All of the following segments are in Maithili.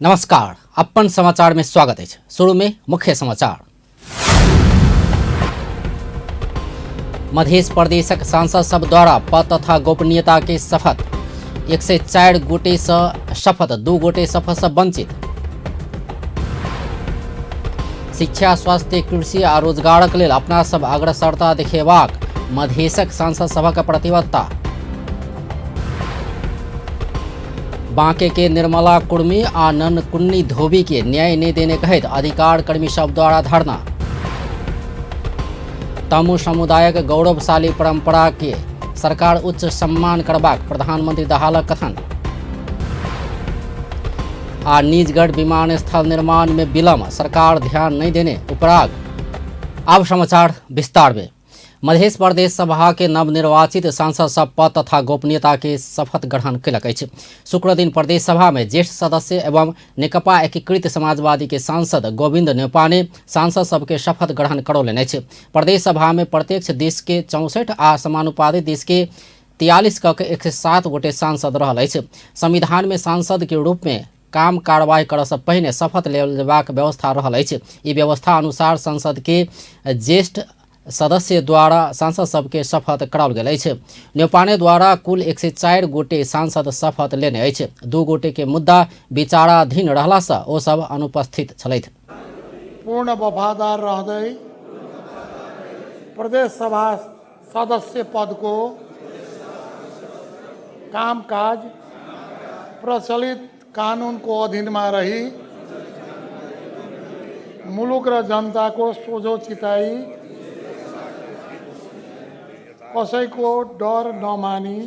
नमस्कार, अपन समाचार में स्वागत है। शुरू में मुख्य समाचार। मध्य प्रदेशक सांसद सब द्वारा पद तथा गोपनीयता के शपथ। 104 गोटे से शपथ, 2 गोटे शपथ से वंचित। शिक्षा, स्वास्थ्य, कृषि आ रोजगारक लेल अपना सब अग्रसरता देखेबाक मधेशक सांसद सभक प्रतिबद्धता। बांके के निर्मला कुर्मी आ ननकुन्नी धोबी के न्याय नहीं देने कहैत अधिकार कर्मी सब द्वारा धरना। तमु समुदायक गौरवशाली परंपरा के सरकार उच्च सम्मान करबाक प्रधानमंत्री दाहालक कथन। आ निजगढ़ विमानस्थल निर्माण में विलम्ब, सरकार ध्यान नहीं देने उपराग। अब समाचार विस्तार में। मध्य प्रदेश सभा के नवनिर्वाचित सांसद सब पद तथा गोपनीयता के शपथ ग्रहण कयलक अछि। शुक्रदिन प्रदेश सभा में ज्येष्ठ सदस्य एवं नेकपा एकीकृत समाजवादी के सांसद गोविंद न्यौपाने सांसद सबके शपथ ग्रहण करौलनि अछि। प्रदेश सभा में प्रत्यक्ष देश के 64 आ समानुपातिक देश के 43 क के 107 गोटे सांसद रहल अछि। संविधान में सांसद के रूप में काम कार्यवाही करऽ से पहिने शपथ लेबाक व्यवस्था रहल अछि। ई व्यवस्था अनुसार संसद के ज्येष्ठ सदस्य द्वारा सांसद सबके शपथ कराओल गेल अछि। न्यौपाने द्वारा कुल 104 गोटे सांसद शपथ लेने अछि। 2 गोटे के मुद्दा विचाराधीन रहला से ओ सब अनुपस्थित छलथि। पूर्ण वफादार रहदै प्रदेश सभा सदस्य पद को कामकाज प्रचलित कानून को अधीनमा रही मुलुक र जनता को सोझो चिताई कसैको डर नमानी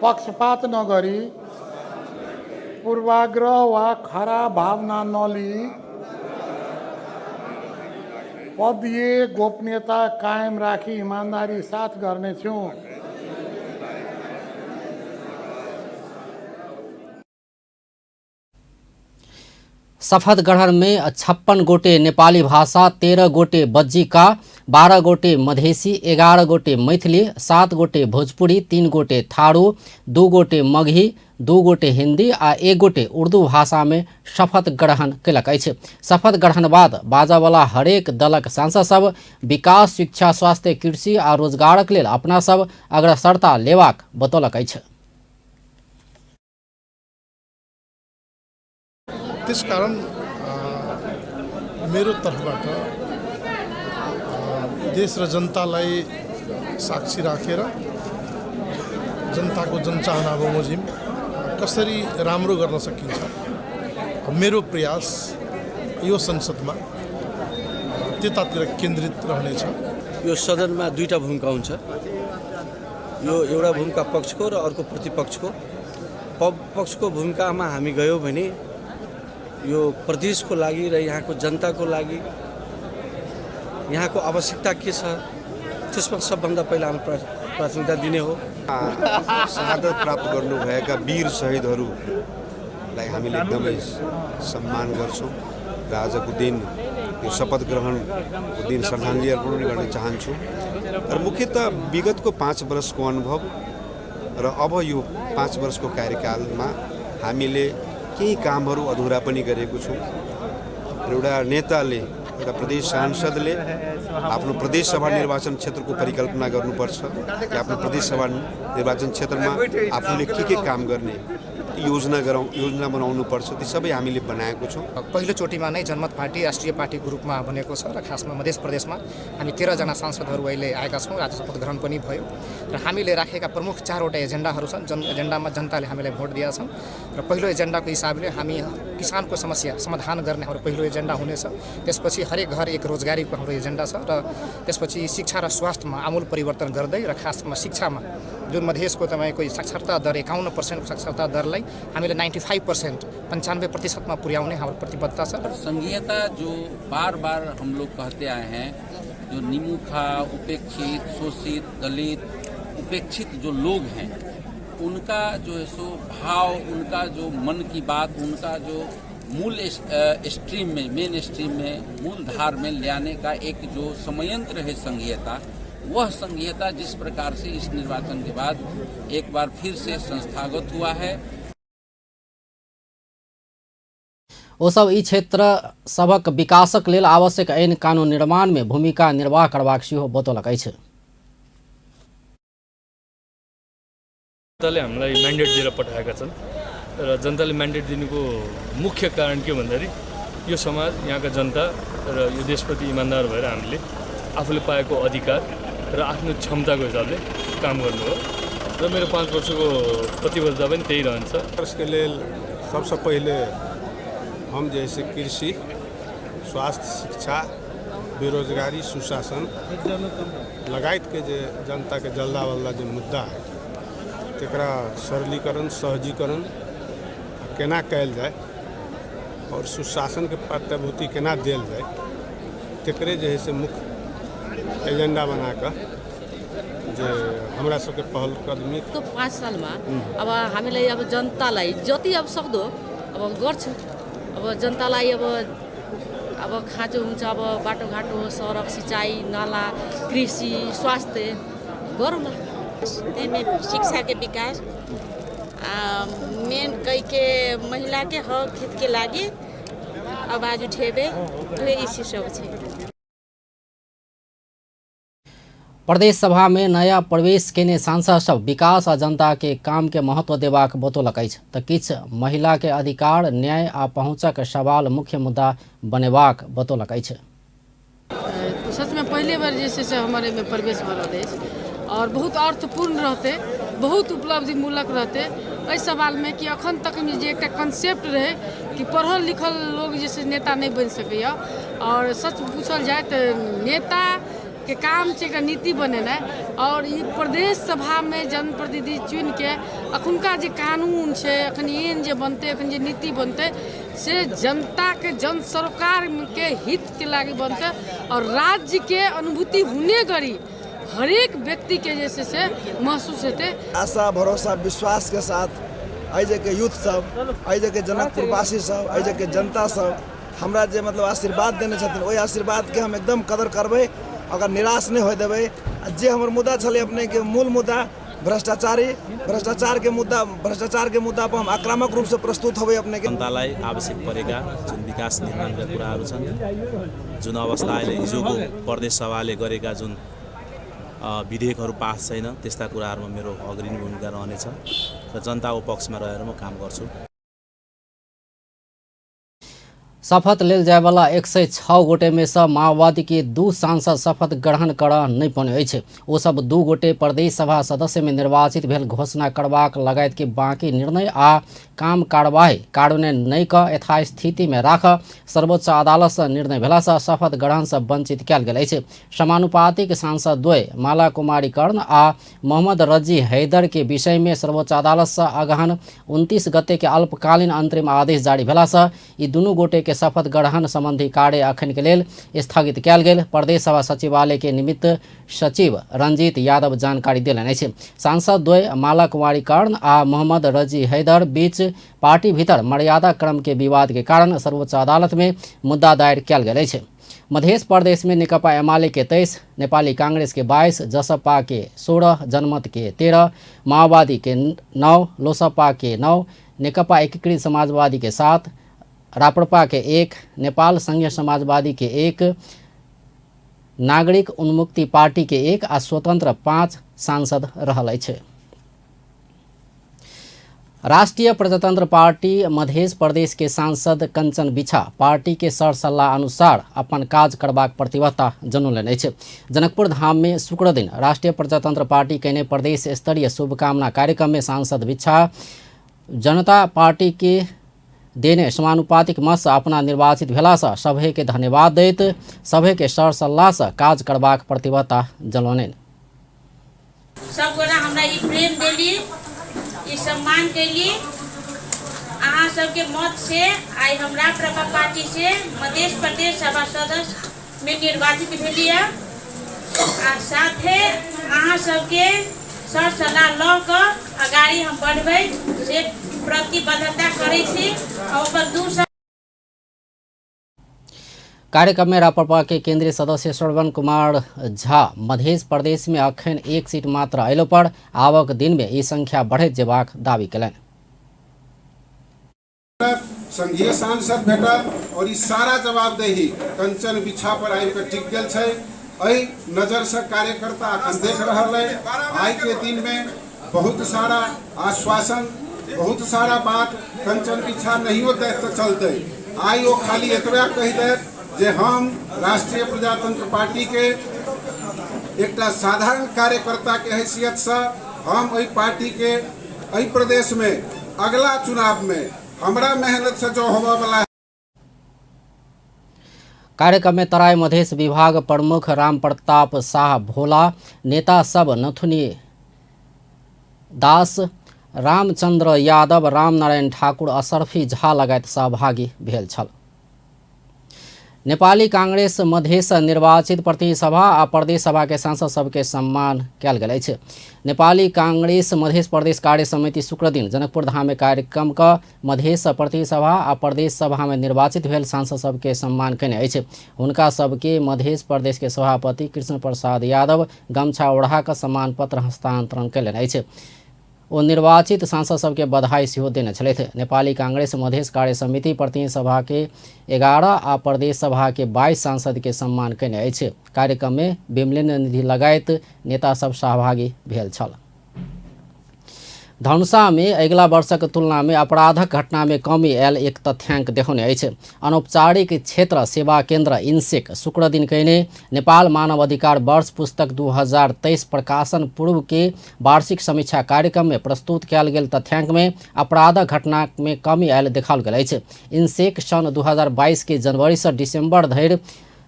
पक्षपात नगरी पूर्वाग्रह वा खरा भावना नलिई पदीय गोपनीयता कायम राखी इमान्दारी साथ गर्नेछु। शपथ ग्रहण में 56 गोटे नेपाली भाषा, 13 गोटे बज्जिका, 12 गोटे मधेसी, 11 गोटे मैथिली, 7 गोटे भोजपुरी, 3 गोटे थारू, 2 गोटे मगही, 2 गोटे हिंदी आ 1 गोटे उर्दू भाषा में शपथ ग्रहण कयलक अछि। शपथ ग्रहण बाद बाजऽवला हरेक दलक सांसद सब विकास, शिक्षा, स्वास्थ्य, कृषि आ रोजगारक लेल अपना सब अग्रसरता लेबाक बतौलक अछि। त्यसकारण मेरो तर्फबाट देश र जनतालाई साक्षी राखेर जनताको जनचाहना बमोजिम कसरी राम्रो गर्न सकिन्छ मेरो प्रयास यो संसदमा त्यतातिर केन्द्रित रहनेछ। यो सदनमा दुईटा भूमिका हुन्छ। यो एउटा भूमिका पक्षको र अर्को प्रतिपक्षको। पक्षको भूमिकामा हामी गयौँ भने यो प्रदेशको लागि र यहाँको जनताको लागि यहाँको आवश्यकता के छ त्यसमा सबभन्दा पहिला हामी प्राथमिकता दिने हो। शहादत प्राप्त गर्नुभएका वीर शहीदहरूलाई हामीले एकदमै सम्मान गर्छौँ र आजको दिन यो शपथ ग्रहणको दिन श्रद्धाञ्जली अर्पण पनि गर्न चाहन्छु। तर मुख्यतः विगतको 5 वर्षको अनुभव र अब यो 5 वर्षको कार्यकालमा हामीले केही कामहरू अधुरा पनि गरेको छौँ। एउटा नेताले, एउटा प्रदेश सांसदले आफ्नो प्रदेश सभा निर्वाचन क्षेत्रको परिकल्पना गर्नुपर्छ कि आफ्नो प्रदेश सभा निर्वाचन क्षेत्रमा आफूले के के काम गर्ने योजना बनाउनुपर्छ। ती सबै हामीले बनाएको छौँ। पहिलोचोटिमा नै जनमत पार्टी राष्ट्रिय पार्टीको रूपमा बनेको छ र खासमा मध्य प्रदेशमा हामी 13 जना सांसदहरू अहिले आएका छौँ। आज शपथ ग्रहण पनि भयो र हामीले राखेका प्रमुख 4वटा एजेन्डाहरू छन्। जन एजेन्डामा जनताले हामीलाई भोट दिएका छन् र पहिलो एजेन्डाको हिसाबले हामी किसानको समस्या समाधान गर्ने हाम्रो पहिलो एजेन्डा हुनेछ। त्यसपछि हरेक घर एक रोजगारीको हाम्रो एजेन्डा छ र त्यसपछि शिक्षा र स्वास्थ्यमा आमूल परिवर्तन गर्दै र खासमा शिक्षामा जुन मधेसको तपाईँको साक्षरता दर 51% साक्षरता दरलाई हामीले 95% 95% मा पुर्याउने हाम्रो प्रतिबद्धता छ। संघीयता जो बार बार हम लोग कहते आए हैं, जो निमुखा, उपेक्षित, शोषित, दलित, उपेक्षित जो लोग हैं उनका जो है सो भाव, उनका जो मन की बात, उनका जो मूल स्ट्रीम में, मेन स्ट्रीम में, मूल धार में ले आने का एक जो संयंत्र है संघीयता, वह संघीयता जिस प्रकार से इस निर्वाचन के बाद एक बार फिर से संस्थागत हुआ है। ओसभ ई क्षेत्र सभक विकासक लेल आवश्यक ऐन कानून निर्माण में भूमिका निर्वाह करबाक सेहो बतौलक अछि। जनताले हामीलाई म्यान्डेट दिएर पठाएका छन् र जनताले म्यान्डेट दिनुको मुख्य कारण के भन्दाखेरि यो समाज, यहाँका जनता र यो देशप्रति इमान्दार भएर हामीले आफूले पाएको अधिकार र आफ्नो क्षमताको हिसाबले काम गर्नु हो र मेरो 5 वर्षको प्रतिबद्धता पनि त्यही रहन्छ। वर्षके लेल सबसँ पहिले हम जे से कृषि, स्वास्थ्य, शिक्षा, बेरोजगारी, सुशासन लगायतके जे जनताके जल्दा बल्दा जे मुद्दा है तकरा सरलीकरण, सहजीकरण केना कयल जाय और सुशासन के प्रत्याभूति केना देल जाय तकरे जे है से मुख्य एजेंडा बनाकऽ जे हमरा सबके पहल कदमी। तो 5 सालमा अब हामीलाई अब जनतालाई जति अब सक्दो अब गर्छु। अब जनतालाई अब अब खाँचो हुन्छ, अब बाटोघाटो, सडक, सिँचाइ, नाला, कृषि, स्वास्थ्य गरौँ न। त्यहीमे शिक्षाके विकास मेन कहिके महिलाके हक हितके लागि आवाज उठेबै, इसी सब छै। प्रदेश सभा में नया प्रवेश केने सांसद सब विकास आ जनता के काम के महत्व देबाक बतौलक अछि त किछु महिला के अधिकार, न्याय आ पहुँचक सवाल मुख्य मुद्दा बनेबाक बतौलक अछि। सच में पहले बार जे छै से हमर एहिमे प्रवेश भऽ रहल अछि और बहुत अर्थपूर्ण रहते, बहुत उपलब्धिमूलक रहते। एहि सवालमे कि अखन तक जे एकटा कंसेप्ट रहे कि पढ़ल लिखल लोग जे छै नेता नहि बनि सकैए, और सच पूछल जाय तऽ नेता के काम छै एकटा नीति बनेनाइ, और ई प्रदेश सभामे जनप्रतिनिधि चुनिके अखुनका जे कानून छै, अखन एहन जे बनतै, अखन जे नीति बनतै से जनताके, जन सरोकारके हितके लागि बनतै और राज्यके अनुभूति हुने गरी हरेक व्यक्ति के जे छै से महसूस हेतै। आशा, भरोसा, विश्वास के साथ एहि के यूथ सब, एहि के जनकपुरवासी सब, एहि के जनता सब हमरा जे मतलब आशीर्वाद देने छथिन, ओहि आशीर्वाद के हम एकदम कदर करबै, अगर निराश नहीं होए देबै। जे हमर मुद्दा छलै अपने के मूल मुद्दा भ्रष्टाचारी, भ्रष्टाचार के मुद्दा, भ्रष्टाचार के मुद्दा पर हम आक्रामक रूप से प्रस्तुत होबै अपने के। जनतालाई आवश्यक परेका जुन विकास निर्माणका कुराहरू छन्, जुन अवस्था अहिले हिजोको प्रदेश सभाले गरेका जुन विधेयकहरू पास छैन, त्यस्ता कुराहरूमा मेरो अग्रणी भूमिका रहनेछ र जनताको पक्षमा रहेर म काम गर्छु। शपथ लेल जायवाला 106 गोटे में से माओवादी के 2 सांसद शपथ ग्रहण कर नहीं पौने अछि। ओ सब 2 गोटे प्रदेश सभा सदस्य में निर्वाचित भेल घोषणा करबाक लगायत के बाकी निर्णय आ काम कार्यवाही कार्यान्वयन नहि क यथास्थिति में राख सर्वोच्च अदालत से निर्णय भेला से शपथ ग्रहण से वंचित कयल गेल अछि। समानुपातिक सांसद द्वय माला कुमारी कर्ण आ मोहम्मद रजी हैदर के विषय में सर्वोच्च अदालत से अगहन 29 गते के अल्पकालीन अंतरिम आदेश जारी भेला से ई दुनू गोटे के शपथ ग्रहण संबंधी कार्य अखन के लेल स्थगित कयल गेल प्रदेश सभा सचिवालय के निमित्त सचिव रंजीत यादव जानकारी देलनि अछि। सांसद द्वय माला कुमारी कर्ण आ मोहम्मद रजी हैदर बीच पार्टी भीतर मर्यादा क्रम के विवाद के कारण सर्वोच्च अदालत में मुद्दा दायर कयल गेल अछि। मध्य प्रदेश में नेकपा एमाले के 23, नेपाली कांग्रेस के 22, जसपा के 16, जनमत के 13, माओवादी के 9, लोसपा के 9, नेकपा एकीकृत समाजवादी के 7, राप्रपा के 1, नेपाल संघीय समाजवादी के 1, नागरिक उन्मुक्ति पार्टी के 1 आ स्वतंत्र 5 सांसद रहल अछि। राष्ट्रिय प्रजातंत्र पार्टी मध्य प्रदेश के सांसद कंचन बिछा पार्टी के सरसल्लाह अनुसार अपन काज करबाक प्रतिबद्धता जनौलनि अछि। जनकपुर धाम में शुक्र दिन राष्ट्रिय प्रजातंत्र पार्टी केने प्रदेश स्तरीय शुभकामना कार्यक्रम में सांसद बिछा जनता पार्टी के देने समानुपातिक मत से अपना निर्वाचित भेला से सभे के धन्यवाद दैत सभे के सरसल्लाह से काज करबाक प्रतिबद्धता जनौलनि। सब गोरा हमरा ई प्रेम देली, ई सम्मान कैली, अहाँ सबके मत से आइ हम राप्रपा पार्टी से मध्य प्रदेश सभा सदस्य में निर्वाचित भेली आ साथे अहाँ सबके सर सलाह लऽ कऽ अगाडि हम बढ़बै से प्रतिबद्धता करै छी। और कार्यक्रम में राप्रपा के केंद्रीय सदस्य श्रवण कुमार झा मध्य प्रदेश में अखन 1 सीट मात्र अयलो पर आवक दिन में ई संख्या बढ़ैत जेबाक दावी केलनि। संघीय सांसद भेटल और ई सारा जवाबदेही कंचन बिछा पर आबि कऽ टिक गेल छै। एहि नजरसँ कार्यकर्ता अखन देख रहल अइ। आइ के दिनमे बहुत सारा आश्वासन, बहुत सारा बात कंचन बिछा नहियो देत तऽ चलतै। आइ ओ खाली एतबे कहि देत जे हम राष्ट्रीय प्रजातंत्र पार्टी के एकटा साधारण कार्यकर्ता के हैसियतसँ हम एहि पार्टी के एहि प्रदेश में अगला चुनाव में हमरा मेहनत से जो होबऽ वाला। कार्यक्रम में तराई मधेश विभाग प्रमुख राम प्रताप शाह भोला, नेता सब नथुनी दास, रामचंद्र यादव, रामनारायण ठाकुर, अशरफी झा लगायत सहभागी भेल छल। नेपाली कांग्रेस मधेश निर्वाचित प्रतिनिधि सभा आ प्रदेश सभा के सांसद सबके सम्मान कयल गेल अछि। नेपाली कांग्रेस मधेश प्रदेश कार्य समिति शुक्रदिन जनकपुर धाम में कार्यक्रम क मधेश प्रतिनिधि सभा आ प्रदेश सभा में निर्वाचित भेल सांसद सबके सम्मान कयने अछि। हुनका सबके मधेश प्रदेश के सभापति कृष्ण प्रसाद यादव गमछा ओढ़ा कऽ सम्मान पत्र हस्तांतरण कयलनि अछि। ओ निर्वाचित सांसद सबके बधाई सेहो देने छलथि। नेपाली कांग्रेस मधेश कार्य समिति प्रतिनिधि सभा के 11 आ प्रदेश सभा के 22 सांसद के सम्मान कयने अछि। कार्यक्रम में विमलेन्द्र निधि लगायत नेता सब सहभागी भेल छल। धनुषा में अगिला वर्षक तुलना में अपराधक घटना में कमी आयल एक तथ्यांक देखौने अछि। अनौपचारिक क्षेत्र सेवा केंद्र इनसेक शुक्रदिन कयने नेपाल मानव अधिकार वर्ष पुस्तक 2023 प्रकाशन पूर्व के वार्षिक समीक्षा कार्यक्रम में प्रस्तुत कयल गेल तथ्यांक में अपराधक घटना में कमी आयल देखाओल गेल अछि। इनसेक सन 2022 के जनवरी से दिसंबर धरि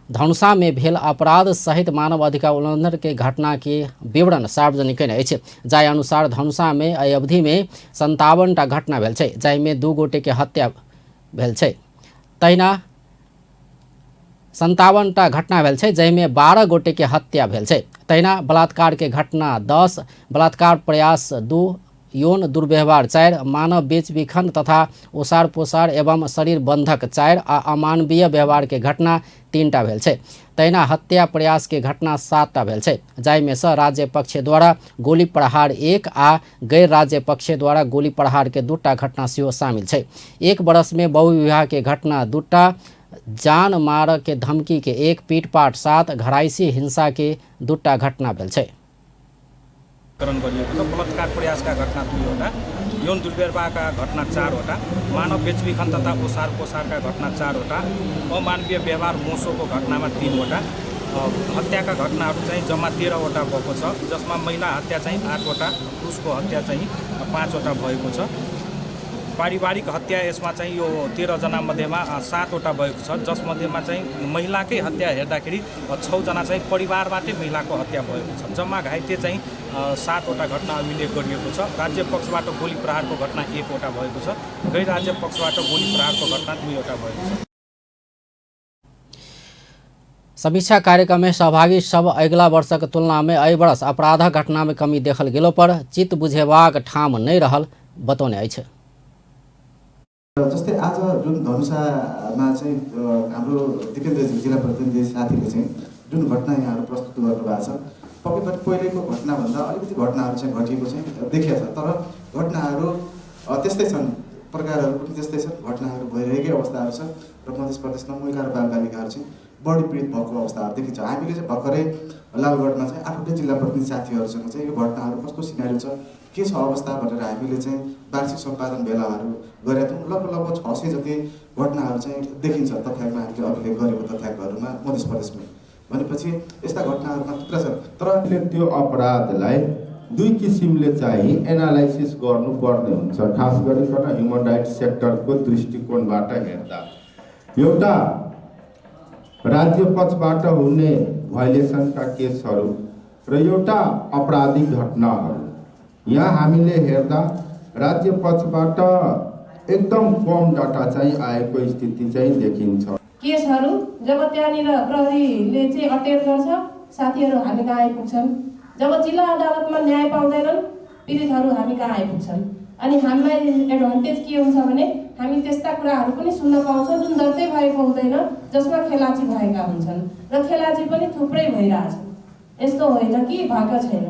धनुषा में भेल अपराध सहित मानव अधिकार उल्लंघन के घटना के विवरण सार्वजनिक कयने अछि। जाहि अनुसार धनुषा में एहि अवधि में 57 टा घटना भेल छै, जाहिमे 2 गोटे के हत्या भेल छै। तहिना 57 टा घटना भेल छै, जाहिमे 12 गोटे के हत्या भेल छै। तहिना बलात्कार के घटना 10, बलात्कार प्रयास 2, यौन दुर्व्यवहार 4, मानव बेच बिखन तथा ओसार पोसार एवं शरीर बंधक 4 आ अमानवीय व्यवहार के घटना 3 टा भेल छै। तहिना हत्या प्रयास के घटना 7 टा भेल छै, जाहिमे सँ राज्य पक्ष द्वारा गोली प्रहार 1 आ गैर राज्य पक्ष द्वारा गोली प्रहार के 2 टा घटना सेहो शामिल छै। एक बरस में बहुविवाह के घटना 2 टा, जान मार के धमकी के 1, पीटपाट 7, घरायसी हिंसा के 2 टा घटना भेल छै। करण गरिएको छ। बलात्कार प्रयासका घटना 2 वटा, यौन दुर्व्यवहारका घटना 4 वटा, मानव बेचबिखन तथा ओसार पोसारका घटना 4 वटा, अमानवीय व्यवहार मोसोको घटनामा 3 वटा, हत्याका घटनाहरू चाहिँ जम्मा 13 वटा भएको छ, जसमा महिला हत्या चाहिँ 8 वटा, पुरुषको हत्या चाहिँ 5 वटा भएको छ। पारिवारिक हत्या यसमा चाहिँ यो 13 जना मध्येमा 7 वटा भएको छ, जसमध्येमा चाहिँ महिलाकै हत्या हेर्दाखेरि 6 जना चाहिँ परिवारबाटै महिलाको हत्या भएको छ। जम्मा घाइते चाहिँ 7 वटा घटना अभिलेख गरिएको छ। राज्य पक्षबाट गोली प्रहारको घटना 1 वटा भएको छ, गैर राज्य पक्षबाट गोली प्रहारको घटना 2 वटा भएको छ। समीक्षा कार्यक्रम में सहभागी सब अगिला वर्षक तुलना में एहि वर्ष अपराधक घटना में कमी देखल गेलो पर चित्त बुझेबाक ठाम नहि रहल बतौने अछि। जस्तै आज जुन धनुषामा चाहिँ हाम्रो दिपेन्द्र जिल्ला प्रतिनिधि साथीले चाहिँ जुन घटना यहाँहरू प्रस्तुत गर्नुभएको छ, पक्कै पनि पहिलेको घटनाभन्दा अलिकति घटनाहरू चाहिँ घटिएको चाहिँ देखिएको छ, तर घटनाहरू त्यस्तै छन्, प्रकारहरू पनि त्यस्तै छन्, घटनाहरू भइरहेकै अवस्थाहरू छ र मध्य प्रदेशमा महिला र बालबालिकाहरू चाहिँ बढी पीडित भएको अवस्थाहरू देखिन्छ। हामीले चाहिँ भर्खरै लालगढमा चाहिँ 8वटै जिल्ला प्रतिनिधि साथीहरूसँग चाहिँ यो घटनाहरू कस्तो सिनारी छ, के छ अवस्था भनेर हामीले चाहिँ वार्षिक सम्पादन भेलाहरू गरेका थियौँ। लगभग लगभग 600 जति घटनाहरू चाहिँ देखिन्छ तथ्याङ्कमा, हामीले अभिलेख गरेको तथ्याङ्कहरूमा मध्य प्रदेशमा। भनेपछि यस्ता घटनाहरूमा थुप्रा छन्, तर त्यो अपराधलाई दुई किसिमले चाहिँ एनालाइसिस गर्नुपर्ने हुन्छ, खास गरिकन ह्युमन राइट्स सेक्टरको दृष्टिकोणबाट हेर्दा। एउटा राज्य पक्षबाट हुने भाइलेसनका केसहरू र एउटा आपराधिक घटनाहरू। यहाँ हामीले हेर्दा राज्य पक्षबाट एकदम कम डाटा चाहिँ आएको स्थिति चाहिँ देखिन्छ। केसहरू जब त्यहाँनिर प्रहरीले चाहिँ अटेर गर्छ, साथीहरू हामी कहाँ आइपुग्छन्? जब जिल्ला अदालतमा न्याय पाउँदैनन् पीडितहरू हामी कहाँ आइपुग्छन्? अनि हामीलाई एडभान्टेज के हुन्छ भने हामी त्यस्ता कुराहरू पनि सुन्न पाउँछौँ जुन दर्तै भएको हुँदैन, जसमा खेलाची भएका हुन्छन् र खेलाची पनि थुप्रै भइरहेछ, यस्तो होइन कि भएको छैन।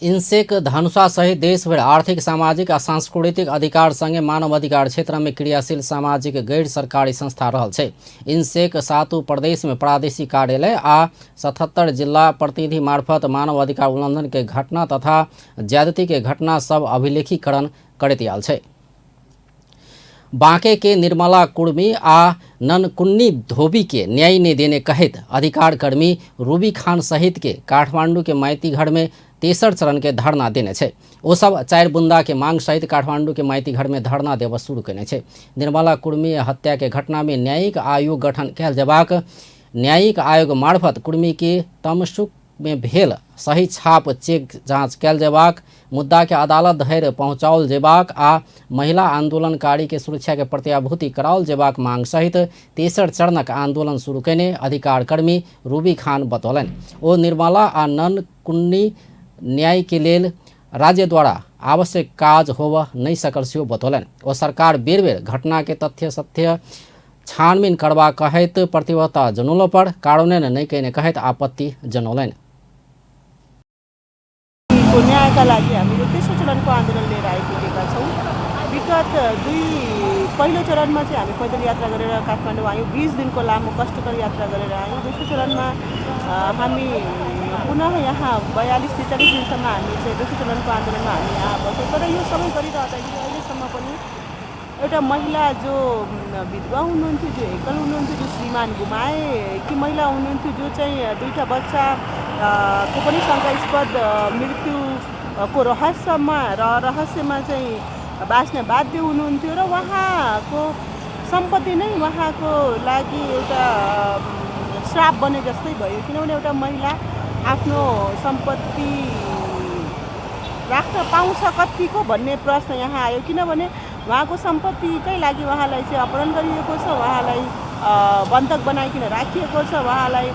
इन्सेक धनुषा सहित देशभरि आर्थिक, सामाजिक आ सांस्कृतिक अधिकार संगे मानव अधिकार क्षेत्र में क्रियाशील सामाजिक गैर सरकारी संस्था रहल छै। इन्सेक 7 प्रदेश में प्रादेशिक कार्यालय आ 77 जिला प्रतिनिधि मार्फत मानव अधिकार उल्लंघन के घटना तथा ज्यादती के घटना सब अभिलेखीकरण करैत आयल छै। बांके के निर्मला कुर्मी आ ननकुन्नी धोबी के न्याय नहीं देने कहैत अधिकार कर्मी रूबी खान सहित के काठमांडू के माइती घर में तेसर चरण के धरना देने छै। ओ सब 4 बुंदा के मांग सहित काठमांडू के माइती घर में धरना देबऽ शुरू केने छै। निर्मला कुर्मी हत्या के घटना में न्यायिक आयोग गठन कयल जेबाक, न्यायिक आयोग मार्फत कुर्मी के तमसुक में भेल सही छाप चेक जांच कयल जेबाक, मुद्दा के अदालत धरि पहुंचाओल जेबाक आ महिला आंदोलनकारी के सुरक्षा के प्रत्याभूति कराओल जेबाक मांग सहित तेसर चरणक आंदोलन शुरू केने अधिकार कर्मी रूबी खान बतौलनि। ओ निर्मला आ ननकुन्नी न्याय के लेल राज्य द्वारा आवश्यक काज होबऽ नहि सकल सेहो बतौलनि। ओ सरकार बेर बेर घटना के तथ्य सत्य छानबीन करबा कहैत प्रतिबद्धता जनौलो पर कार्यान्वयन नहि कयने कहैत आपत्ति जनौलनि। को न्यायका लागि हामीले तेस्रो चरणको आन्दोलन लिएर आइपुगेका छौँ। विगत पहिलो चरणमा चाहिँ हामी पैदल यात्रा गरेर काठमाडौँ आयौँ, 20 दिनको लामो कष्टकर यात्रा गरेर आयौँ। दोस्रो चरणमा हामी पुनः यहाँ 42-43 दिनसम्म हामी चाहिँ दोस्रो चरणको आन्दोलनमा हामी यहाँ बस्यौँ। तर यो सबै गरिरहँदाखेरि अहिलेसम्म पनि एउटा महिला जो विधवा हुनुहुन्थ्यो, जो एकल हुनुहुन्थ्यो, जो श्रीमान गुमाएकी महिला हुनुहुन्थ्यो, जो चाहिँ 2टा बच्चा को पनि शङ्कास्पद मृत्युको रहस्यमा चाहिँ बाँच्न बाध्य हुनुहुन्थ्यो र उहाँको सम्पत्ति नै उहाँको लागि एउटा श्राप बने जस्तै भयो। किनभने एउटा महिला आफ्नो सम्पत्ति राख्न पाउँछ कतिको भन्ने प्रश्न यहाँ आयो। किनभने उहाँको सम्पत्तिकै लागि उहाँलाई चाहिँ अपहरण गरिएको छ, उहाँलाई बन्धक बनाइकन राखिएको छ, उहाँलाई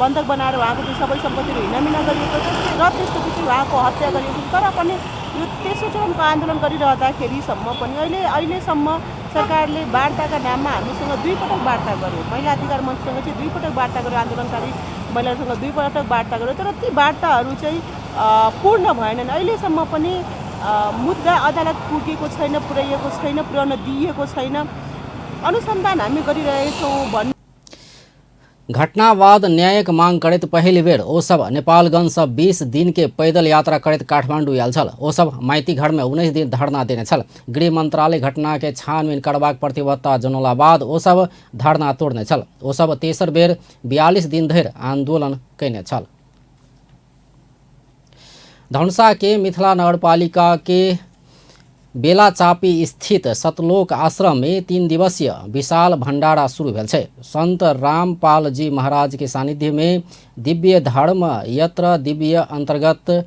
बन्धक बनाएर उहाँको चाहिँ सबै सम्पत्तिहरू हिनामिना गरिएको छ र त्यसपछि चाहिँ उहाँको हत्या गरिएको छ। तर पनि यो तेस्रो चरणको आन्दोलन गरिरहँदाखेरिसम्म पनि अहिलेसम्म सरकारले वार्ताका नाममा हामीसँग 2 पटक वार्ता गर्यो। महिला अधिकार मञ्चसँग चाहिँ 2 पटक वार्ता गर्यो, आन्दोलनकारी महिलाहरूसँग 2 पटक वार्ता गर्यो, तर ती वार्ताहरू चाहिँ पूर्ण भएनन्। अहिलेसम्म पनि मुद्दा अदालत पुगेको छैन, पुर्याइएको छैन, पुर्याउन दिइएको छैन। अनुसन्धान हामी गरिरहेछौँ भन्ने घटनावाद न्यायक मांग करैत पहिल बेर ओ सब नेपालगंज से 20 दिन के पैदल यात्रा करैत काठमांडू आयल छल। ओ सब माइती घर में 19 दिन धरना देने छल। गृह मंत्रालय घटना के छानबीन करबाक प्रतिबद्धता जनौला बाद ओ सब धरना तोड़ने छल। ओ सब तेसर बेर 42 दिन धरि आंदोलन कयने छल। धनुषा के मिथिला नगरपालिका के बेलाचापी स्थित सतलोक आश्रम में 3 दिवसीय विशाल भंडारा शुरू भेल छै। संत रामपाल जी महाराज के सानिध्य में दिव्य धर्म यत्र दिव्य अंतर्गत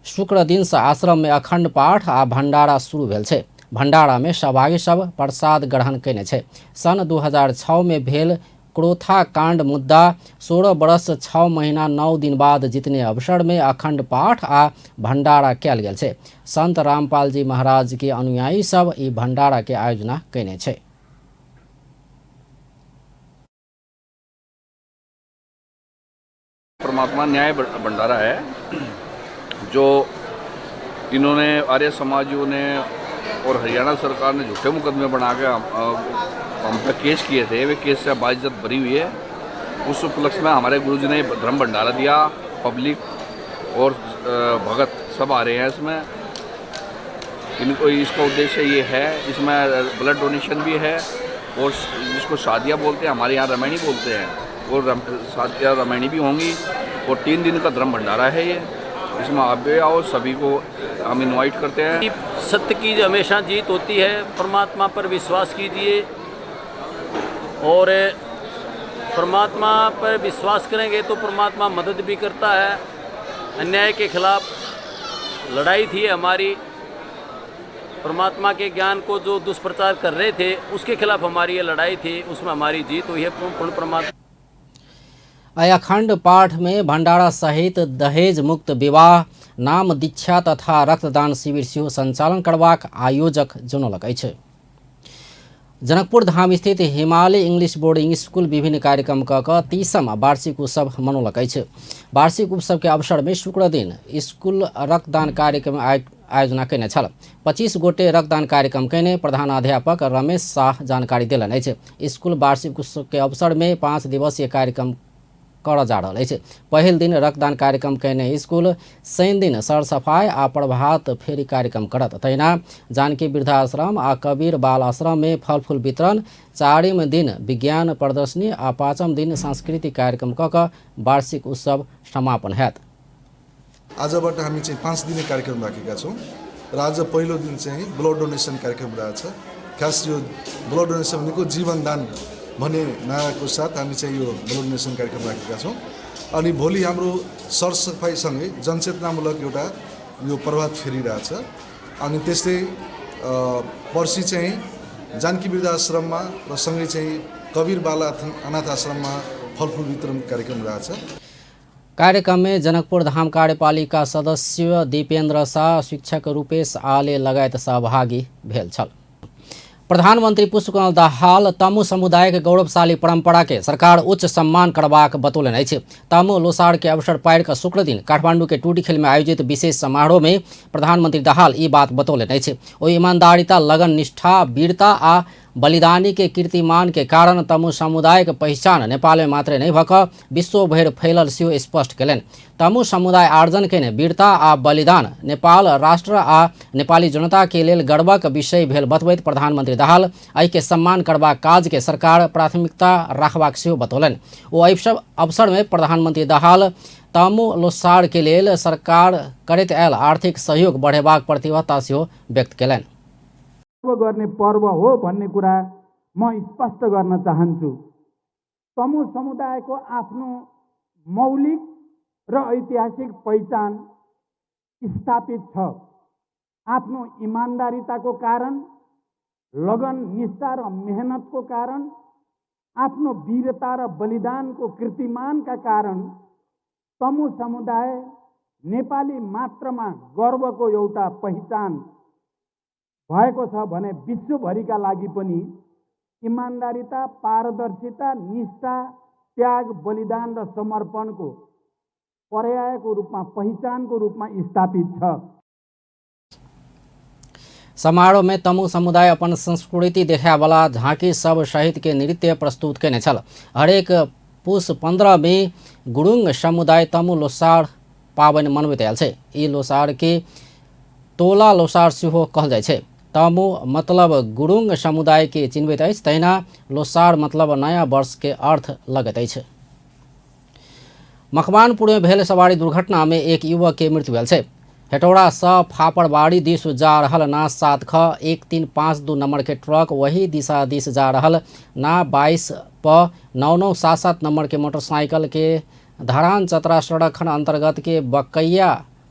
शुक्र दिन से आश्रम में अखंड पाठ आ भंडारा शुरू भेल छै। भंडारा में सहभागी सब प्रसाद ग्रहण कयने छै। सन 2006 में भेल क्रोथा कांड मुद्दा 16 वर्ष 6 महीना 9 दिन बाद जितने अवसर में अखंड पाठ आ भंडारा कयल गेल छै। संत रामपाल जी महाराज के अनुयायी सब ई भंडारा के आयोजना कयने छै। परमात्मा न्याय भंडारा है जो इन्होंने आर्य समाजियों ने और हरियाणा सरकार ने झूठे मुकदमे बना के हम पर केस किए थे, वे केस से बाइज्जत भरी हुई है। उस उपलक्ष्य में हमारे गुरुजी ने धर्म भंडारा दिया। पब्लिक और भगत सब आ रहे हैं इसमें। इनको इसका उद्देश्य ये है, इसमें ब्लड डोनेशन भी है और जिसको शादियाँ बोलते हैं, हमारे यहाँ रमैणी बोलते हैं, वो शादियाँ रमैणी भी होंगी। और 3 दिन का धर्म भंडारा है ये, इसमें आप भी आओ, सभी को हम इनवाइट करते हैं। सत्य की हमेशा जीत होती है, परमात्मा पर विश्वास कीजिए और परमात्मा पर विश्वास करेंगे तो परमात्मा मदद भी करता है। अन्याय के खिलाफ लड़ाई थी हमारी, परमात्मा के ज्ञान को जो दुष्प्रचार कर रहे थे उसके खिलाफ हमारी ये लड़ाई थी, उसमें हमारी जीत हुई है पूर्ण परमात्मा। अखंड पाठ में भंडारा सहित दहेज मुक्त विवाह, नाम दीक्षा तथा रक्तदान शिविर सेहो संचालन करबाक आयोजक जनौलक अछि। जनकपुर धाम स्थित हिमालय इंग्लिश बोर्डिंग स्कूल विभिन्न कार्यक्रम क कऽ 30म वार्षिक उत्सव मनौलक अछि। वार्षिक उत्सव के अवसर में शुक्र दिन स्कूल रक्तदान कार्यक्रम आयोजना कयने छल। 25 गोटे रक्तदान कार्यक्रम कयने प्रधानाध्यापक रमेश शाह जानकारी देलनि अछि। स्कूल वार्षिक उत्सव के अवसर में 5 दिवसीय कार्यक्रम करऽ जा रहल अछि। पहिल दिन रक्तदान कार्यक्रम कयने स्कूल शनि दिन सरसफाइ आ प्रभात फेरी कार्यक्रम करत। तहिना जानकी वृद्धाश्रम आ कबीर बाल आश्रम में फलफूल वितरण, 4म दिन विज्ञान प्रदर्शनी आ 5म दिन सांस्कृतिक कार्यक्रम कऽ कऽ वार्षिक उत्सव समापन हैत। आजबाट हामी चाहिँ 5 दिने कार्यक्रम राखेका छौँ र आज पहिलो दिन चाहिँ ब्लड डोनेसन कार्यक्रम रहेछ। खास यो ब्लड डोनेसन भनेको जीवनदान भन्ने नाराको साथ हामी चाहिँ यो ब्लड डोनेसन कार्यक्रम राखेका छौँ। अनि भोलि हाम्रो सरसफाइसँगै जनचेतनामूलक एउटा यो प्रभात फेरी रहेछ। अनि त्यस्तै पर्सि चाहिँ जानकी वृद्धाश्रममा र सँगै चाहिँ कबीर बाल अनाथ आश्रममा फलफुल वितरण कार्यक्रम रहेछ। कार्यक्रम में जनकपुर धाम कार्यपालिका सदस्य दीपेन्द्र शाह, शिक्षक रूपेश आले लगायत सहभागी भेल छल। प्रधानमंत्री पुष्पकमल दाहाल तमु समुदाय के गौरवशाली परंपरा के सरकार उच्च सम्मान करबाक बतौलनि अछि। तमु लोसार के अवसर पारि कऽ शुक्र दिन काठमांडू के टूटीखेल में आयोजित विशेष समारोह में प्रधानमंत्री दाहाल ई बात बतौलनि अछि। ओ ईमानदारिता, लगन, निष्ठा, वीरता आ बलिदानी के कीर्तिमान के कारण तमु समुदाय के पहिचान नेपाल में मात्रे नहीं भऽ विश्वभरि फैलल सेहो स्पष्ट कयलनि। तमु समुदाय आर्जन कयने वीरता आ बलिदान नेपाल राष्ट्र आ नेपाली जनता के लेल गर्वक विषय भेल बतबैत प्रधानमंत्री दाहाल एहि के सम्मान करबाक काज के सरकार प्राथमिकता राखबाक सेहो बतौलनि। ओ अवसर में प्रधानमंत्री दाहाल तमु लोसार के लेल सरकार करैत आयल आर्थिक सहयोग बढ़ेबाक प्रतिबद्धता सेहो व्यक्त कयलनि। गर्ने पर्व हो भन्ने कुरा म स्पष्ट गर्न चाहन्छु। तमु समुदायको आफ्नो मौलिक र ऐतिहासिक पहिचान स्थापित छ। आफ्नो इमान्दारिताको कारण, लगन, निष्ठा र मेहनतको कारण, आफ्नो वीरता र बलिदानको कीर्तिमानका कारण तमु समुदाय नेपाली मात्रमा गर्वको एउटा पहिचान भएको छ भने विश्वभरिका लागि पनि इमान्दारिता, पारदर्शिता, निष्ठा, त्याग, बलिदान र समर्पणको पर्यायको रूपमा, पहिचानको रूपमा स्थापित छ। समारोह में तमु समुदाय अपन संस्कृति देखायवला झाँकी सब सहित के नृत्य प्रस्तुत कयने छल। हरेक पुस 15 में गुरुङ समुदाय तमु लोसार पाबनि मनबैत आयल छै। ई लोसार के तोला लोसार सेहो कहल जाइ छै। तमु मतलब गुरुङ समुदाय के चिन्हबैत अछि, तहिना लोसार मतलब नयाँ वर्ष के अर्थ लगैत अछि। मकवानपुर में भेल सवारी दुर्घटना में एक युवक के मृत्यु भेल छै। हेटौड़ा सँ फापड़बाड़ी दिस जा रहल ना 7 ख 1352 नंबर के ट्रक वही दिशा दिस जा रहल ना 22 प 9977 नंबर के मोटरसाइकिल के धरान चतरा सड़क खंड अंतर्गत के बकैया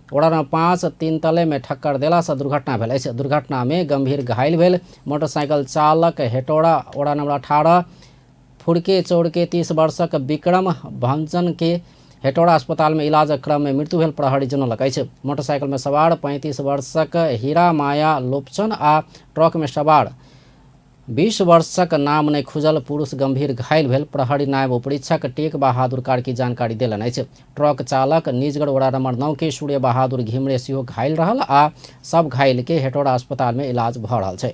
वडा नंबर 5 3 तले में ठक्कर देला से दुर्घटना भेल अछि। दुर्घटना में गंभीर घायल भेल मोटरसाइकिल चालक हेटौड़ा वडा नंबर 18 फुड़के चौड़के 30 वर्षक विक्रम भंजन के हेटौड़ा अस्पताल में इलाजक क्रम में मृत्यु भेल प्रहरी जनौलक अछि। मोटरसाइकिल में सवार 35 वर्षक हीरा माया लोपचन आ ट्रक में सवार 20 वर्षक नाम नहि खुजल पुरुष गंभीर घायल भेल प्रहरी नायब उपरीक्षक टेक बहादुर कार्की जानकारी देलनि अछि। ट्रक चालक निजगढ़ वडा नंबर 9 के सूर्य बहादुर घिमरे सेहो घायल रहल आ सब घायल के हेटौड़ा अस्पताल में इलाज भऽ रहल छै।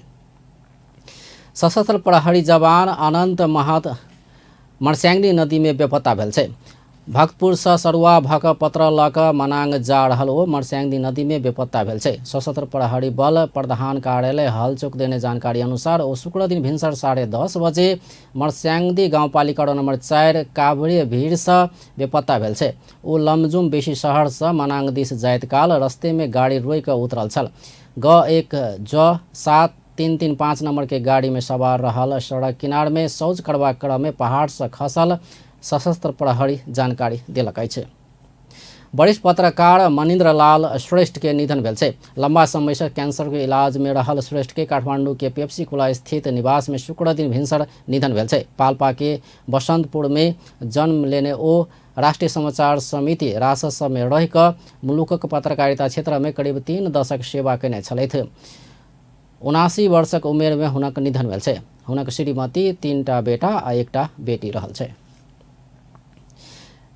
सशस्त्र प्रहरी जवान अनंत महत मर्स्याङ्दी नदी में बेपत्ता भेल छै। भक्तपुर सँ सरुआ भक पत्र लऽ कऽ मनाङ जा रहल ओ मर्स्याङ्दी नदी में बेपत्ता भेल छै। सशस्त्र प्रहरी बल प्रधान कार्यालय हलचोक देने जानकारी अनुसार ओ शुक्र दिन भिनसर 10:30 बजे मर्स्याङ्दी गाउँपालिका वडा नम्बर 4 काभ्रे भिरसँ बेपत्ता भेल छै। ओ लमजुम बेसी शहरसँ मनाङ दिस जाइत काल रस्ते में गाडी रोकि कऽ उतरल छल। ग 1 ज 7 3 3 5 नंबर के गाड़ी में सवार रहल सड़क किनार में शौच करबाक क्रम में पहाड़ से खसल सशस्त्र प्रहरी जानकारी देलक अछि। वरिष्ठ पत्रकार मनिन्द्र लाल श्रेष्ठ के निधन भेल छै। लंबा समय से कैंसर के इलाज में रहल श्रेष्ठ के काठमांडू के पेप्सी खोला स्थित निवास में शुक्र दिन भिनसर निधन भेल छै। पाल्पा के बसंतपुर में जन्म लेने ओ राष्ट्रिय समाचार समिति रासस में रहि कऽ मुलुकक पत्रकारिता क्षेत्र में करीब 3 दशक सेवा कयने छलथि। 79 वर्षक उमेर में हुनक निधन भेल छै। हुनक श्रीमती, 3टा बेटा आ 1टा बेटी रहल छै।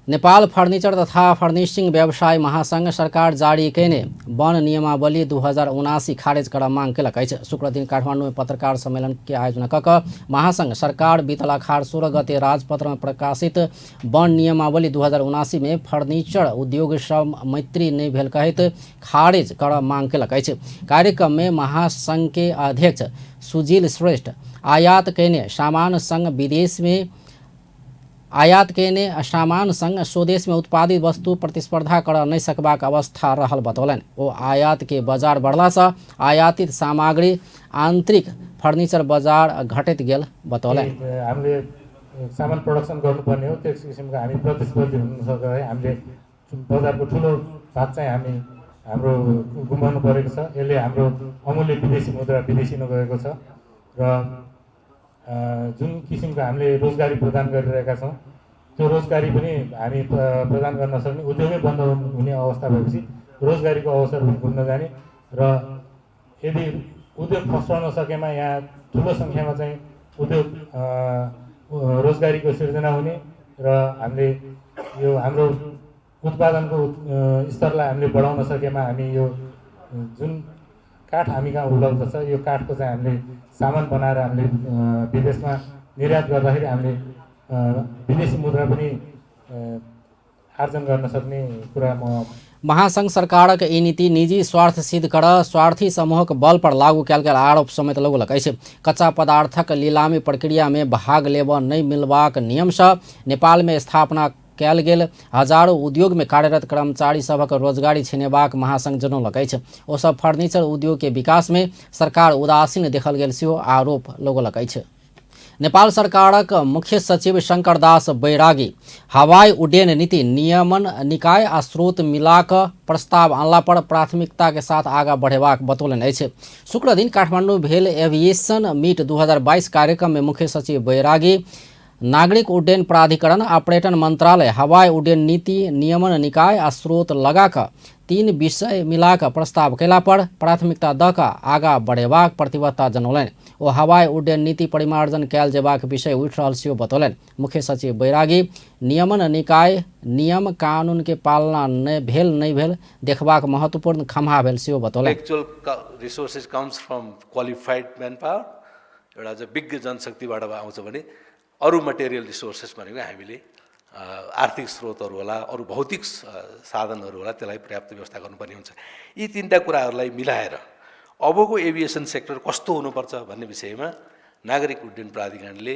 नेपाल फर्निचर तथा फर्निशिङ व्यवसाय महासंघ सरकार जारी कयने वन नियमावली 2079 खारेज करऽ मांग केलक अछि। शुक्रदिन काठमाडौँ में पत्रकार सम्मेलन के आयोजना कऽ कऽ महासंघ सरकार बीतल अखाड़ 16 गते राजपत्र में प्रकाशित वन नियमावली 2079 में फर्निचर उद्योग सब मैत्री नहि भेल कहैत खारेज करऽ मांग केलक अछि। कार्यक्रम में महासंघ के अध्यक्ष सुजील श्रेष्ठ आयात कयने सामान संग विदेश में आयात कयने सामान संग स्वदेश में उत्पादित वस्तु प्रतिस्पर्धा कर नहि सकबाक अवस्था रहल बतौलनि। ओ आयात के बाजार बढ़लासँ आयातित सामग्री आंतरिक फर्निचर बजार घटैत गेल बतौलनि। हामीले सामान प्रोडक्सन गर्नुपर्ने हो, त्यस किसिमको हामी प्रतिस्पर्धी हुन सक्दा हामीले बजारको ठुलो भाग चाहिँ हामी हाम्रो गुमाउनु परेको छ। यसले हाम्रो अमूल्य विदेशी मुद्रा विदेशी गएको छ र जुन किसिमको हामीले रोजगारी प्रदान गरिरहेका छौँ त्यो रोजगारी पनि हामी प्रदान गर्न नसक्ने, उद्योगै बन्द हुने अवस्था भएपछि रोजगारीको अवसर पनि गुम्न जाने र यदि उद्योग फस्टाउन सकेमा यहाँ ठुलो सङ्ख्यामा चाहिँ उद्योग रोजगारीको सिर्जना हुने र हामीले यो हाम्रो उत्पादनको स्तरलाई हामीले बढाउन सकेमा हामी यो जुन काठ हामी कहाँ उपलब्ध छ यो काठको चाहिँ हामीले सामान बनाएर हामीले विदेशमा निर्यात गर्दाखेरि हामीले विदेशी मुद्रा पनि आर्जन गर्न सक्ने कुरा म। महासंघ सरकारक ई नीति निजी स्वार्थ सिद्ध कर स्वार्थी समूहक बल पर लागू कयल गेल आरोप समेत लगौलक अछि। कच्चा पदार्थक नीलामी प्रक्रिया में भाग लेबऽ नहि मिलबाक नियमसँ नेपाल में स्थापना कयल गेल हजारों उद्योग में कार्यरत कर्मचारी सभक रोजगारी छिनेबाक महासंघ जनौलक अछि। ओ सब फर्नीचर उद्योग के विकास में सरकार उदासीन देखल गेल सेहो आरोप लगौलक अछि। नेपाल सरकारक मुख्य सचिव शंकर दास बैरागी हवाई उड्डयन नीति नियमन निकाय आ स्रोत मिलाक प्रस्ताव अनला पर प्राथमिकता के साथ आगा बढ़ेबाक बतौलनि अछि। शुक्रदिन काठमाडौँ भेल एविएशन मीट 2022 कार्यक्रम में मुख्य सचिव बैरागी नागरिक उड्डयन प्राधिकरण आ पर्यटन मंत्रालय हवाई उड्डयन नीति नियमन निकाय आ स्रोत लगाक 3 विषय मिलाक प्रस्ताव कयला पर प्राथमिकता दऽ कऽ आगा बढ़ेबाक प्रतिबद्धता जनौलनि। ओ हवाई उड्डयन नीति परिमार्जन कयल जेबाक विषय उठि रहल सेहो बतौलनि। मुख्य सचिव बैरागी नियमन निकाय नियम कानून के पालना नहि भेल देखबाक महत्वपूर्ण खम्हा भेल सेहो बतौलनि। Actual resources comes from qualified man power, एउटा चाहिँ विज्ञ जनशक्तिबाट आउँछ भने अरू मटेरियल रिसोर्सेस भनेको हामीले आर्थिक स्रोतहरू होला, अरू भौतिक साधनहरू होला, त्यसलाई पर्याप्त व्यवस्था गर्नुपर्ने हुन्छ। यी तिनवटा कुराहरूलाई मिलाएर अबको एभिएसन सेक्टर कस्तो हुनुपर्छ भन्ने विषयमा नागरिक उड्डयन प्राधिकरणले,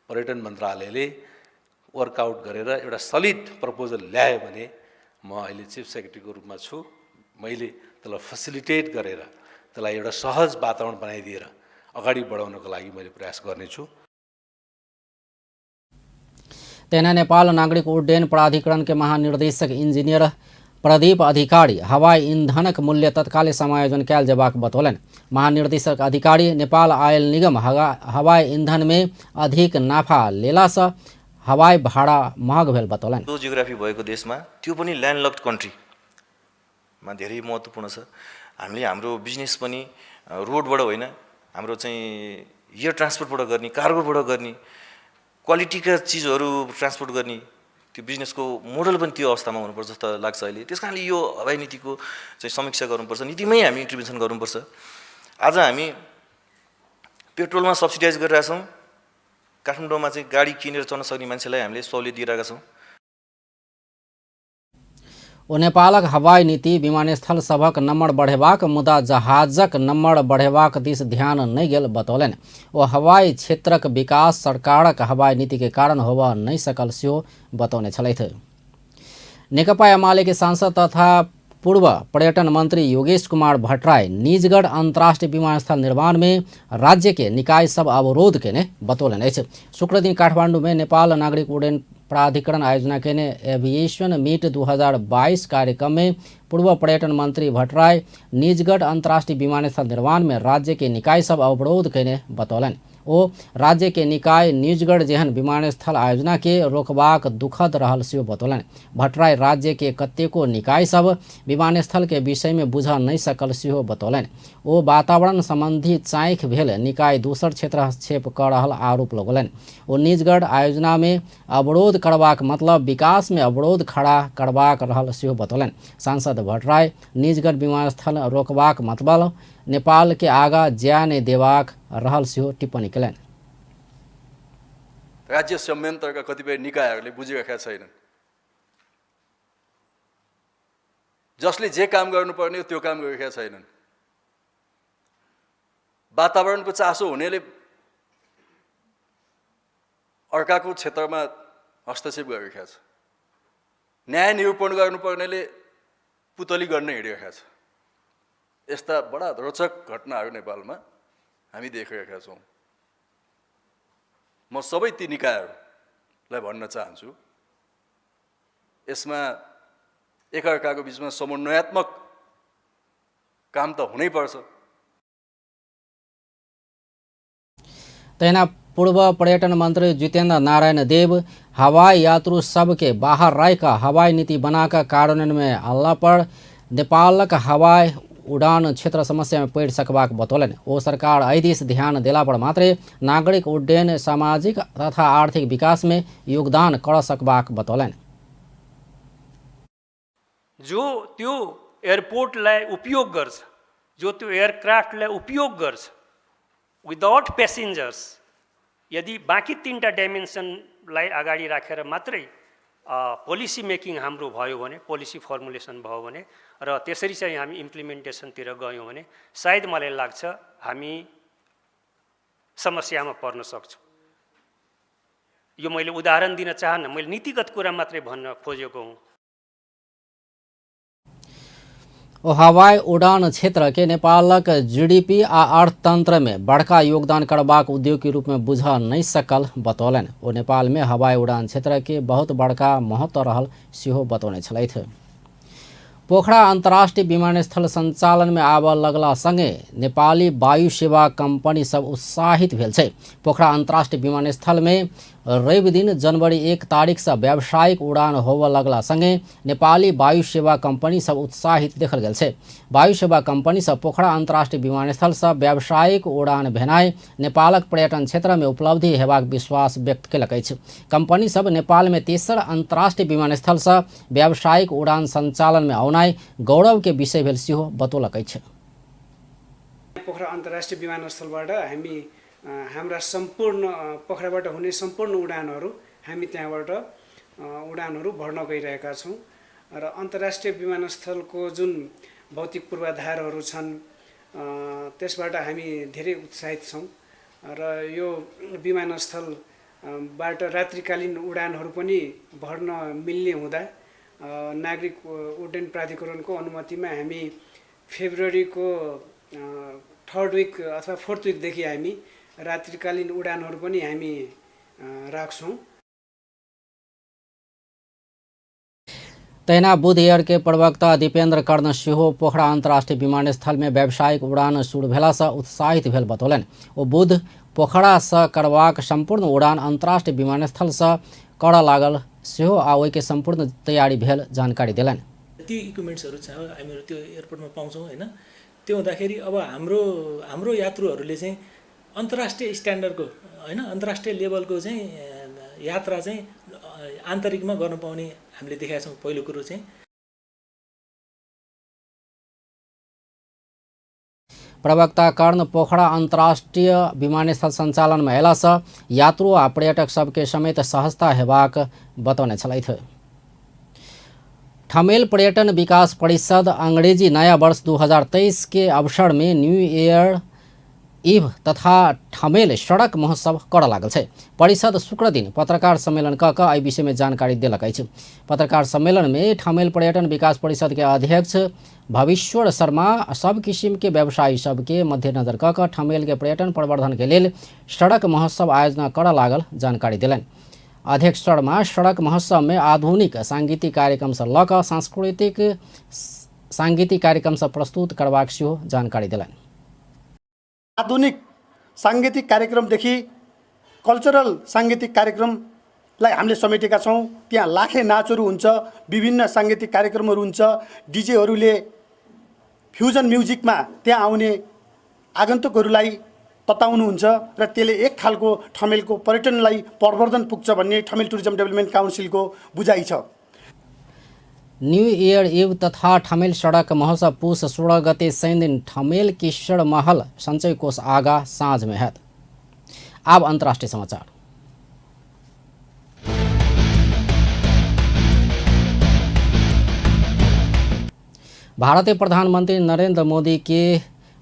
पर्यटन मन्त्रालयले वर्कआउट गरेर एउटा सलिड प्रपोजल ल्यायो भने म अहिले चिफ सेक्रेटरीको रूपमा छु, मैले त्यसलाई फेसिलिटेट गरेर त्यसलाई एउटा सहज वातावरण बनाइदिएर अगाडि बढाउनको लागि मैले प्रयास गर्नेछु। तहिना नेपाल नागरिक उड्डयन प्राधिकरण के महानिर्देशक इंजीनियर प्रदीप अधिकारी हवाई ईंधनक मूल्य तत्काले समायोजन कयल जेबाक बतौलनि। महानिर्देशक अधिकारी नेपाल आयल निगम हवाई ईंधन में अधिक नाफा लेलासँ हवाई भाड़ा महग भेल बतौलनि। त्यो जियोग्राफी भएको देशमा त्यो पनि ल्यान्डलक्ड कन्ट्रीमा धेरै महत्त्वपूर्ण छ। हामीले हाम्रो बिजनेस पनि रोडबाट होइन, हाम्रो चाहिँ एयर ट्रान्सपोर्टबाट गर्ने, कार्गोबाट गर्ने, क्वालिटीका चिजहरू ट्रान्सपोर्ट गर्ने त्यो बिजनेसको मोडल पनि त्यो अवस्थामा हुनुपर्छ जस्तो लाग्छ अहिले। त्यस कारणले यो हवाई नीतिको चाहिँ समीक्षा गर्नुपर्छ, नीतिमै हामी इन्टरभेन्सन गर्नुपर्छ। आज हामी पेट्रोलमा सब्सिडाइज गरिरहेछौँ, काठमाडौँमा चाहिँ गाडी किनेर चढ्न सक्ने मान्छेलाई हामीले सहुलियत दिइरहेका छौँ। ओ नेपालक हवाई नीति विमानस्थल सभक नम्बर बढ़ेबाक मुदा जहाजक नम्बर बढ़ेबाक दिस ध्यान नहि गेल बतौलनि। ओ हवाई क्षेत्रक विकास सरकारक हवाई नीति के कारण होबऽ नहि सकल सेहो बतौने छलथि। नेकपा एमाले के सांसद तथा पूर्व पर्यटन मंत्री योगेश कुमार भट्टराई निजगढ़ अंतर्राष्ट्रीय विमानस्थल निर्माण में राज्य के निकाय सब अवरोध केने बतौलनि अछि। शुक्रदिन काठमाडौँ में नेपाल नागरिक उड्डयन प्राधिकरण आयोजना केने एविएशन मीट 2022 कार्यक्रम में पूर्व पर्यटन मंत्री भट्टराई निजगढ़ अंतर्राष्ट्रीय विमानस्थल निर्माण में राज्य के निकाय सब अवरोध केने बतौलनि। ओ राज्य के निकाय निजगढ़ जेहन विमानस्थल आयोजना के रोकबाक दुखद रहल सेहो बतौलनि। भट्टराई राज्य के कतेको निकाय सब विमानस्थल के विषय में बुझ नहि सकल सेहो बतौलनि। ओ वातावरण संबंधी चाँखि भेल निकाय दोसर क्षेत्र हस्तक्षेप कऽ रहल आरोप लगौलनि। ओ निजगढ़ आयोजना में अवरोध करबाक मतलब विकास में अवरोध खड़ा करबाक रहल सेहो बतौलनि। सांसद भट्टराई निजगढ़ विमानस्थल रोकबाक मतलब नेपाल के आगा जाय नहि देबाक रहल सेहो टिप्पणी केलनि। राज्य संयन्त्रका कतिपय निकायहरूले बुझिरहेका छैनन्। जसले जे काम गर्नुपर्ने हो त्यो काम गरिरहेका छैनन्। वातावरणको चासो हुनेले अर्काको क्षेत्रमा हस्तक्षेप गरिरहेको छ। न्याय निरूपण गर्नुपर्नेले पुतली गर्न हिँडिरहेको छ। यस्ता बडा रोचक घटनाहरू नेपालमा हामी देखिरहेका छौँ। म सबै ती निकायहरूलाई भन्न चाहन्छु, यसमा एकअर्काको बिचमा समन्वयात्मक काम त हुनैपर्छ। तहिना पूर्व पर्यटन मंत्री जितेन्द्र नारायण देव हवाई यात्रु सबके बाहर राखि हवाई नीति बनाकर कार्यान्वयन में अनला पर नेपालक हवाई उड़ान क्षेत्र समस्या में पड़ि सकबाक बतौलनि। ओ सरकार एहि दिस ध्यान देला पर मात्रे नागरिक उड्डयन सामाजिक तथा आर्थिक विकास में योगदान कर सकबाक बतौलनि। जो त्यो एयरपोर्टलाई उपयोग गर्छ, जो त्यो एयरक्राफ्टलाई उपयोग गर्छ विदाउट प्यासेन्जर्स, यदि बाँकी तिनवटा डाइमेन्सनलाई अगाडि राखेर मात्रै पोलिसी मेकिङ हाम्रो भयो भने, पोलिसी फर्मुलेसन भयो भने र त्यसरी चाहिँ हामी इम्प्लिमेन्टेसनतिर गयौँ भने सायद मलाई लाग्छ हामी समस्यामा पर्न सक्छौँ। यो मैले उदाहरण दिन चाहन्न, मैले नीतिगत कुरा मात्रै भन्न खोजेको हुँ। ओ हवाई उड़ान क्षेत्र के नेपालक जीडीपी आ अर्थतंत्र में बड़का योगदान करबाक उद्योग के रूप में बुझ नहीं सकल बतौलनि। ओ नेपाल में हवाई उड़ान क्षेत्र के बहुत बड़का महत्व रहल सेहो बतौने छलथि। पोखरा अंतर्राष्ट्रीय विमानस्थल संचालन में आबऽ लगला संगे नेपाली वायु सेवा कंपनी सब उत्साहित भेल छै। पोखरा अंतर्राष्ट्रीय विमानस्थल में रवि दिन जनवरी 1 तारीख से व्यावसायिक उड़ान होबऽ लगला संगे नेपाली वायु सेवा कंपनी सब उत्साहित देखल गेल छै। वायु सेवा कंपनी सब पोखरा अंतर्राष्ट्रीय विमानस्थल से व्यावसायिक उड़ान भेनाइ नेपालक पर्यटन क्षेत्र में उपलब्धि हेबाक विश्वास व्यक्त केलक अछि। कंपनी सब नेपाल में तेसर अंतर्राष्ट्रीय विमानस्थल से व्यावसायिक उड़ान संचालन में औनाइ गौरव के विषय भेल सेहो बतौलक अछि। पोखरा अन्तर्राष्ट्रिय विमानस्थलबाट हामी हाम्रा सम्पूर्ण पोखराबाट हुने सम्पूर्ण उडानहरू हामी त्यहाँबाट उडानहरू भर्न गइरहेका छौँ र अन्तर्राष्ट्रिय विमानस्थलको जुन भौतिक पूर्वाधारहरू छन् त्यसबाट हामी धेरै उत्साहित छौँ र यो विमानस्थलबाट रात्रिकालीन उडानहरू पनि भर्न मिल्ने हुँदा नागरिक उड्डयन प्राधिकरणको अनुमतिमा हामी फेब्रुअरीको थर्ड विक अथवा फोर्थ विकदेखि हामी रात्रिकालीन उडानहरू पनि हामी राख्छौँ। तहिना बुध एयर के प्रवक्ता दीपेंद्र कर्ण सेहो पोखरा अंतर्राष्ट्रीय विमानस्थल में व्यावसायिक उड़ान शुरू भेला से उत्साहित भेल बतौलनि। ओ बुध पोखरा से करबाक संपूर्ण उड़ान अंतर्राष्ट्रीय विमानस्थल से करऽ लागल सेहो आ ओहि के सम्पूर्ण तैयारी भेल जानकारी देलनि। ती इक्विपमेन्ट्सहरू छ हामीहरू त्यो एयरपोर्टमा पाउँछौँ हैन। त्यो हुँदाखेरि अब हाम्रो हाम्रो यात्रुहरूले चाहिँ अन्तर्राष्ट्रिय स्ट्यान्डर्डको हैन अन्तर्राष्ट्रिय लेभलको चाहिँ यात्रा चाहिँ आन्तरिकमा गर्न पाउने हामीले देखाएका छौँ। पहिलो कुरो चाहिँ प्रवक्ता कर्ण पोखरा अंतर्राष्ट्रीय विमानस्थल संचालन में अयला से यात्रु आ पर्यटक सबके समेत सहजता हेबाक बतौने छलथि। ठमेल पर्यटन विकास परिषद अंग्रेजी नया वर्ष 2023 के अवसर में न्यू ईयर इव तथा ठमेल सड़क महोत्सव करऽ लागल छै। परिषद शुक्र दिन पत्रकार सम्मेलन कऽ कऽ एहि विषय में जानकारी देलक अछि। पत्रकार सम्मेलन में ठमेल पर्यटन विकास परिषद के अध्यक्ष भविश्वर शर्मा सब किसिम के व्यवसायी सबके मध्यनजर कऽ कऽ ठमेल के पर्यटन प्रवर्धन के लेल सड़क महोत्सव आयोजना करऽ लागल जानकारी देलनि। अध्यक्ष शर्मा सड़क महोत्सव में आधुनिक सांगीतिक कार्यक्रम से लऽ कऽ सांस्कृतिक सांगीतिक कार्यक्रम से प्रस्तुत करबाक सेहो जानकारी देलनि। आधुनिक साङ्गीतिक कार्यक्रमदेखि कल्चरल साङ्गीतिक कार्यक्रमलाई हामीले समेटेका छौँ। त्यहाँ लाखे नाचहरू हुन्छ, विभिन्न साङ्गीतिक कार्यक्रमहरू हुन्छ, डिजेहरूले फ्युजन म्युजिकमा त्यहाँ आउने आगन्तुकहरूलाई तताउनुहुन्छ र त्यसले एक खालको ठमेलको पर्यटनलाई प्रवर्धन पुग्छ भन्ने ठमेल टुरिज्म डेभलपमेन्ट काउन्सिलको बुझाइ छ। न्यू ईयर इव तथा ठमेल सड़क महोत्सव पुस 16 गते शनिदिन ठमेल किशोर महल संचय कोष आगा साँझ में हैत। अब अंतर्राष्ट्रीय समाचार। भारतीय प्रधानमंत्री नरेंद्र मोदी के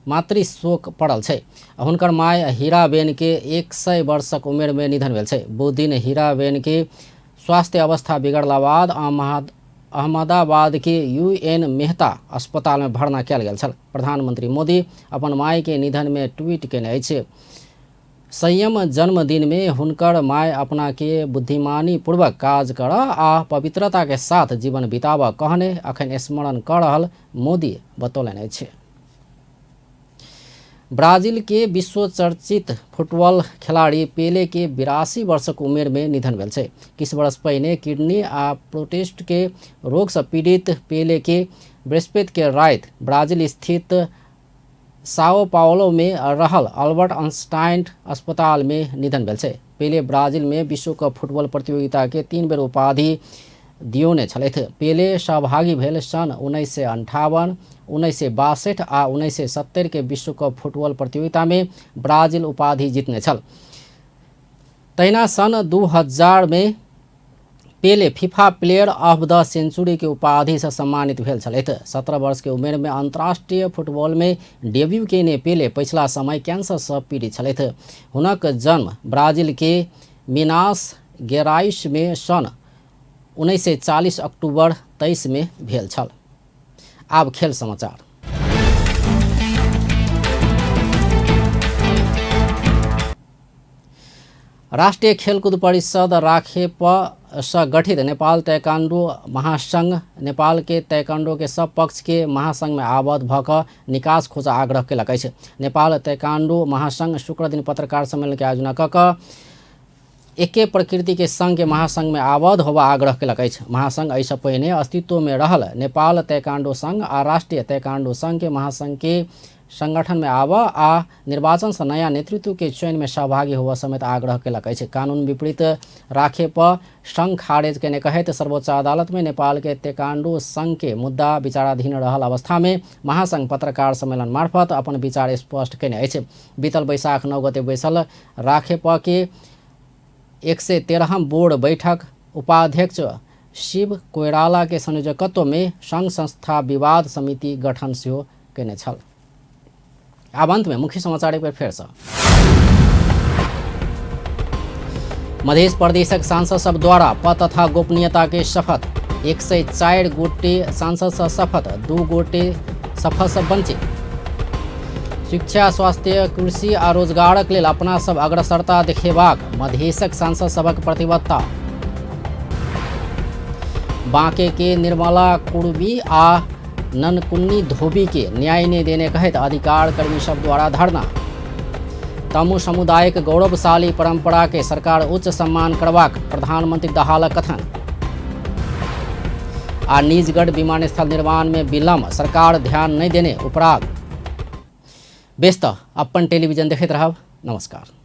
मातृ शोक पड़ल छै। हुनकर my Heeraben के 100 वर्षक उमेर में निधन भेल छै। बुध दिन हीराबेन के स्वास्थ्य अवस्था बिगड़ला बाद अहमदाबाद के यूएन मेहता अस्पताल में भर्ना कयल गेल छल। प्रधानमंत्री मोदी अपन my के निधन में ट्वीट केने अछि। संयम जन्मदिन में हुनकर my अपना के बुद्धिमानी पूर्वक काज कर आ पवित्रता के साथ जीवन बिताब कहने अखन स्मरण कर रहल मोदी बतौलनि अछि। ब्राजील के विश्व चर्चित फुटबॉल खिलाड़ी पेले के 82 वर्षक उमेर में निधन भेल छै। किछु वर्ष पहिने किडनी आ प्रोटेस्ट के रोग से पीड़ित पेले के बृहस्पति के राति ब्राजील स्थित साओ पाओलो में रहल अल्बर्ट आइंस्टाइन अस्पताल में निधन भेल छै। पेले ब्राजील में विश्व कप फुटबॉल प्रतियोगिता के 3 बेर उपाधि दियौने छलथि। पेले सहभागी भेल सन् 1958, 1962 आ 1970 के विश्व कप फुटबॉल प्रतियोगिता में ब्राजील उपाधि जितने छल। तहिना सन् 2000 में Pele FIFA player of the century के उपाधि से सम्मानित भेल छलथि। 17 वर्ष के उमेर में अंतर्राष्ट्रीय फुटबॉल में डेब्यू केने पेले पछिला समय कैंसर से पीड़ित छलथि। हुनक जन्म ब्राजील के मिनास गेराइस में सन् 1940 अक्टूबर 23 में भेल छल। आब खेल समाचार। राष्ट्रिय खेलकुद परिषद राखेप से गठित नेपाल ताइक्वान्डो महासंघ नेपाल के ताइक्वान्डो के सब पक्ष के महासंघ में आबद्ध भ क निकास खोज आग्रह केलक अछि। नेपाल ताइक्वान्डो महासंघ शुक्र दिन पत्रकार सम्मेलन के आयोजना क क एके प्रकृति के संघ के महासंघ में आबद्ध होबा आग्रह केलक अछि। महासंघ एहिसँ पहिने अस्तित्व में रहल नेपाल ताइक्वान्डो संघ आ राष्ट्रीय ताइक्वान्डो संघ के महासंघ के संगठन में आब आ निर्वाचन से नया नेतृत्व के चयन में सहभागी होबा समेत आग्रह केलक अछि। कानून विपरीत राखे पर संघ खारिज केने कहैत सर्वोच्च अदालत में नेपाल के ताइक्वान्डो संघ के मुद्दा विचाराधीन रहल अवस्था में महासंघ पत्रकार सम्मेलन मार्फत अपन विचार स्पष्ट केने अछि। बीतल बैसाख 9 गते बैसल राखेप के 113 बोर्ड बैठक उपाध्यक्ष शिव कोइराला के संयोजकत्व में संघ संस्था विवाद समिति गठन सेहो केने छल। आब अंत में मुख्य समाचार एक बेर फेर से। मध्य प्रदेशक सांसद सब द्वारा पद तथा गोपनीयता के शपथ। 104 गोटे सांसद से शपथ, 2 गोटे शपथ से वंचित। शिक्षा, स्वास्थ्य, कृषि आ रोजगारक लेल अपना सब अग्रसरता देखेबाक मधेशक सांसद सभक प्रतिबद्धता। बांके के निर्मला कुर्बी आ ननकुन्नी धोबी के न्याय नहीं देने कहैत अधिकार कर्मी सब द्वारा धरना। तमु समुदायक गौरवशाली परंपरा के सरकार उच्च सम्मान करबाक प्रधानमंत्री दाहालक कथन। आ निजगढ़ विमानस्थल निर्माण में विलम्ब, सरकार ध्यान नहीं देने उपराग। बेस त अपन टेलीविजन देखैत रहब। नमस्कार।